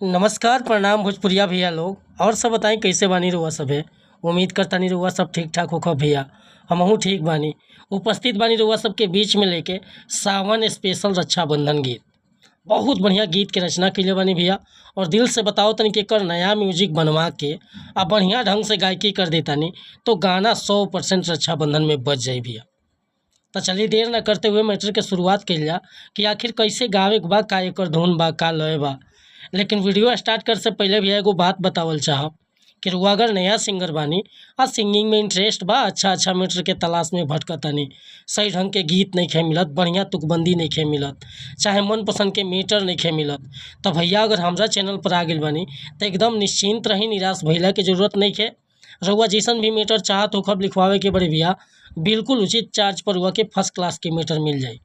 नमस्कार, प्रणाम भोजपुरिया भैया लोग। और सब बताई कैसे बानी रउआ सभे। उम्मीद करतानी रउआ सब ठीक ठाक होखब भैया। हमहू ठीक बानी। उपस्थित बानी रउआ सबके बीच में लेके सावन स्पेशल रक्षाबंधन गीत। बहुत बढ़िया गीत के रचना कइले बानी भैया। और दिल से बताओ तनी कि एकर नया म्यूजिक बनवा के आ बढ़िया ढंग से गायकी कर देतानी तो गाना 100% रक्षाबंधन में बज जाई भैया। तो चलिए देर न करते हुए मैटर के शुरुआत कइल जा कि आखिर कैसे गावे के बा, का एकर धुन बा, का लय बा। लेकिन वीडियो स्टार्ट करे से पहले भैया एगो बात बतावल चाहब कि रउआ अगर नया सिंगर बानी आ सिंगिंग में इंटरेस्ट बा, अच्छा अच्छा मैटर के तलाश में भटकतानी, सही ढंग के गीत नइखे मिलत, बढ़िया तुकबंदी नइखे मिलत, चाहे मनपसंद के मैटर नइखे मिलत, तो भैया अगर हमरा चैनल पर आ गइल बानी तो एकदम निश्चिंत रही, निराश भइला के जरूरत नइखे। रउआ जैसन भी मैटर चाहत होखब लिखवावे के बड़े भैया, बिल्कुल उचित चार्ज पर रउआ के फर्स्ट क्लास के मैटर मिल जाई।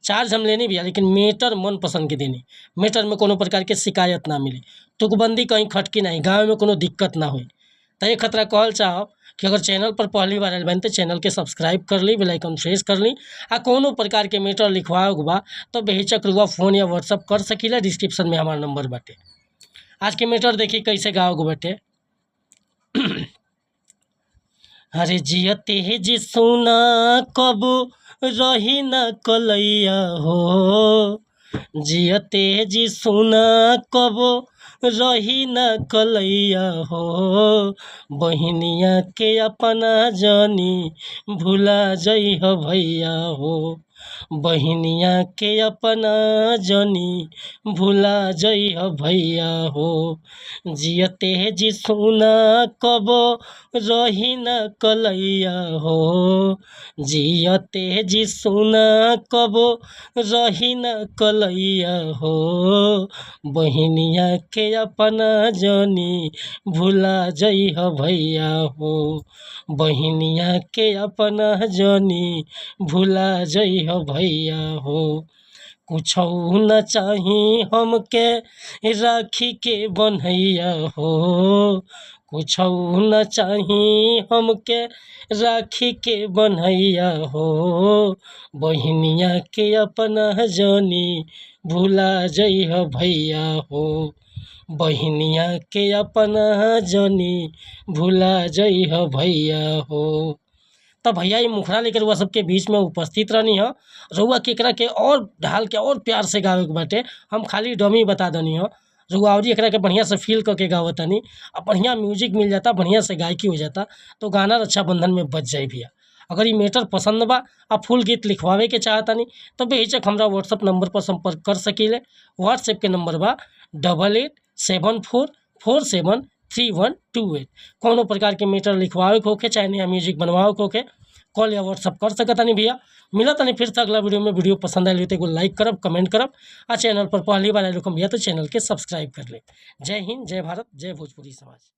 चार्ज हम लेनी भैया, लेकिन मैटर मन पसंद के देनी। मैटर में कोनो प्रकार के शिकायत ना मिली, तुकबंदी कहीं खटकी नहीं, गाँव में कोनो दिक्कत ना होई। तो ये खतरा कहल चाहब कि अगर चैनल पर पहली बार आयल बानी तो चैनल के सब्सक्राइब कर ली, बेल आइकन प्रेस कर ली। आ कोनो प्रकार के मैटर लिखवावे के बा तो बेहिचक रउआ फ़ोन या व्हाट्सअप कर सकीला, डिस्क्रिप्शन में हमार नंबर बाटे। आज के मैटर देखी कैसे गावे के बाटे। अरे जियते जी सुना कब रही न कलैया हो, जियते जी सुना कब रही न कलैया हो, बहिनिया के अपना जानी भुला जइह भैया हो, बहिनिया के अपना जनी भुला जइह भैया हो, जियते जी सुना कब रही न कलैया हो, जियते जी सुना कब रही न कलैया हो, बहिनिया के अपना जनी भुला जइह भैया हो, बहिनिया के अपना जनी भुला जइह भैया हो। कुछौ न चाही हमके राखी के बन्हैया हो, कुछौ न चाही हमके राखी के बन्हैया हो, बहिनिया के अपना जनी भुला जइह भैया हो, बहिनिया के अपना जनी भुला जइह भैया हो। तब भैया ये मुखड़ा लेकर रउआ सबके बीच में उपस्थित रहनी है। रउआ केकरा के और ढाल के और प्यार से गावे के बाटे, हम खाली डमी बता दनी है। रउआ और एकरा के बढ़िया से फील करके गावतानी आ बढ़िया म्यूजिक मिल जाता, बढ़िया से गायकी हो जाता तो गाना रक्षाबंधन में बच जाए भैया। अगर ये मैटर पसंद बा आ फुल गीत लिखवावे के चाहतानी तो बेहिचक हमरा व्हाट्सअप नंबर पर संपर्क कर सकीले। व्हाट्सएप के नंबर बा 8874 47 3128। कोनो प्रकार के मैटर लिखवावे के होखे चाहे नया म्यूजिक बनवावे के होखे, कॉल या व्हाट्सअप कर सकतानी भैया। मिलत नहीं फिर से अगला वीडियो में। वीडियो पसंद आयल तो एगो लाइक करब, कमेंट करब आ चैनल पर पहली बार आयल भैया तो चैनल के सब्सक्राइब कर ले। जय हिंद, जय भारत, जय भोजपुरी समाज।